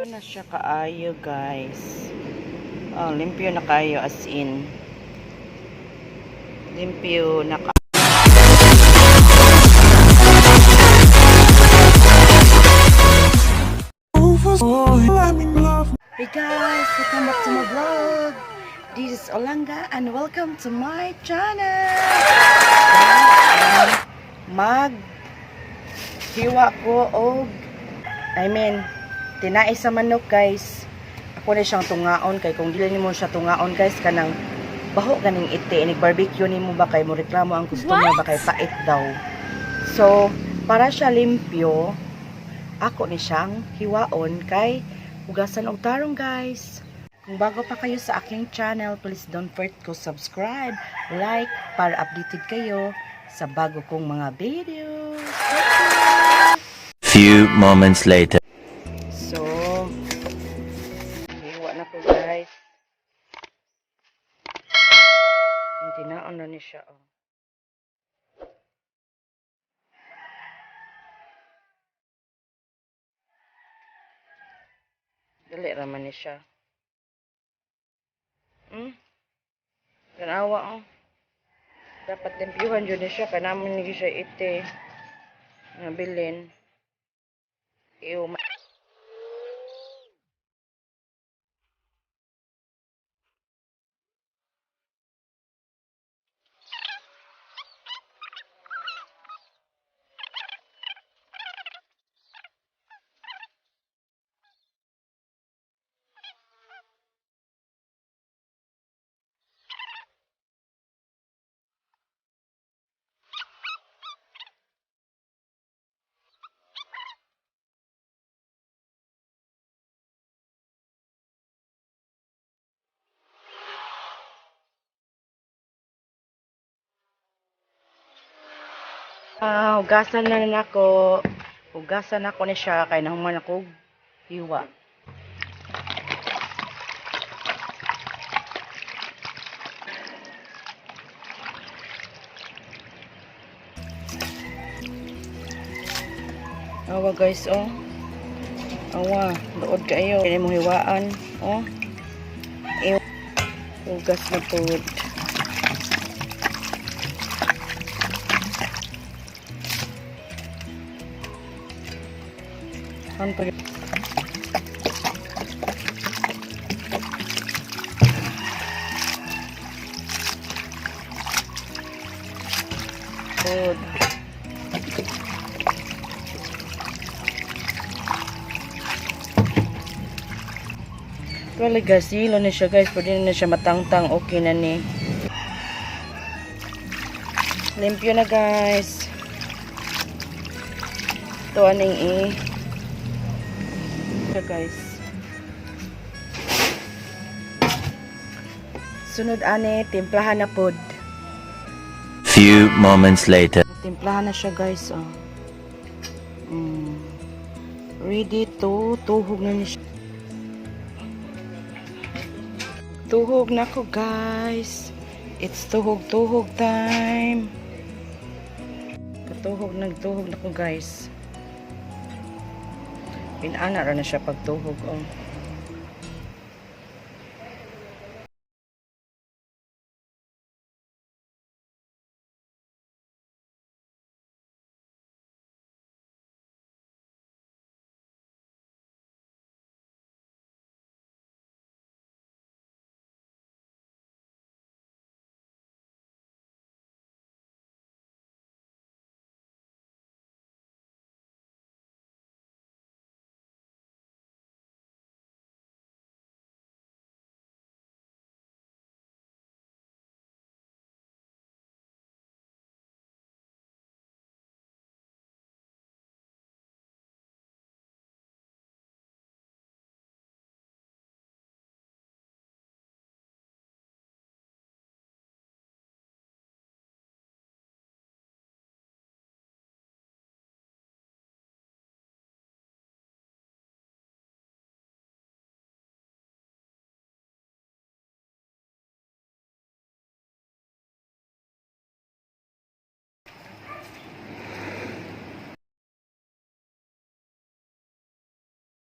Na siya kaayo, guys. Oh, limpyo na kaayo, as in. Limpyo na ka. Hey guys, welcome back to my vlog. This is Olanga and welcome to my channel. Mag hiwa ko og, I mean, tinai sa manok, guys. Ako na siyang tungaon kay kung dili nimo siya tungaon, guys, kanang baho ganing iti inig barbecue nimo ba kay mo reklamo ang customer ba kay pait daw. So, para siya limpyo, ako ni siyang hiwaon kay hugasan og tarong, guys. Kung bago pa kayo sa aking channel, please don't forget to subscribe, like, para updated kayo sa bago kong mga videos. Thank you! Few moments later. So, hiwa na ko, guys. Ang tinaon na ni siya, oh. Dali raman ni siya. Tanawa, oh. Dapat limpyuhan jud ni siya kay naman ni siya iti. Nabilin. Iyo. Ah, hugasan na nako. Hugasan nako ni siya kay nahuman ako hiwa. Awa, guys, oh. Awa, luod kayo. Kaya mo hiwaan, oh. Ew. Hugas na pod. Ano pa? Food. Well, guys, yelo na siya, guys. Pwede na siya matangtang. Okay na ni. Limpyo na, guys. Ito aning i. Ito, guys. Sunod ane, timplahan na pod. Few moments later. Timplahan na siya, guys, oh. Ready to tuhog na ni siya. Tuhog na ko, guys. It's tuhog-tuhog time. Katuhog, nagtuhog na ko, guys. Pinana ra na siya pagtuhog, oh.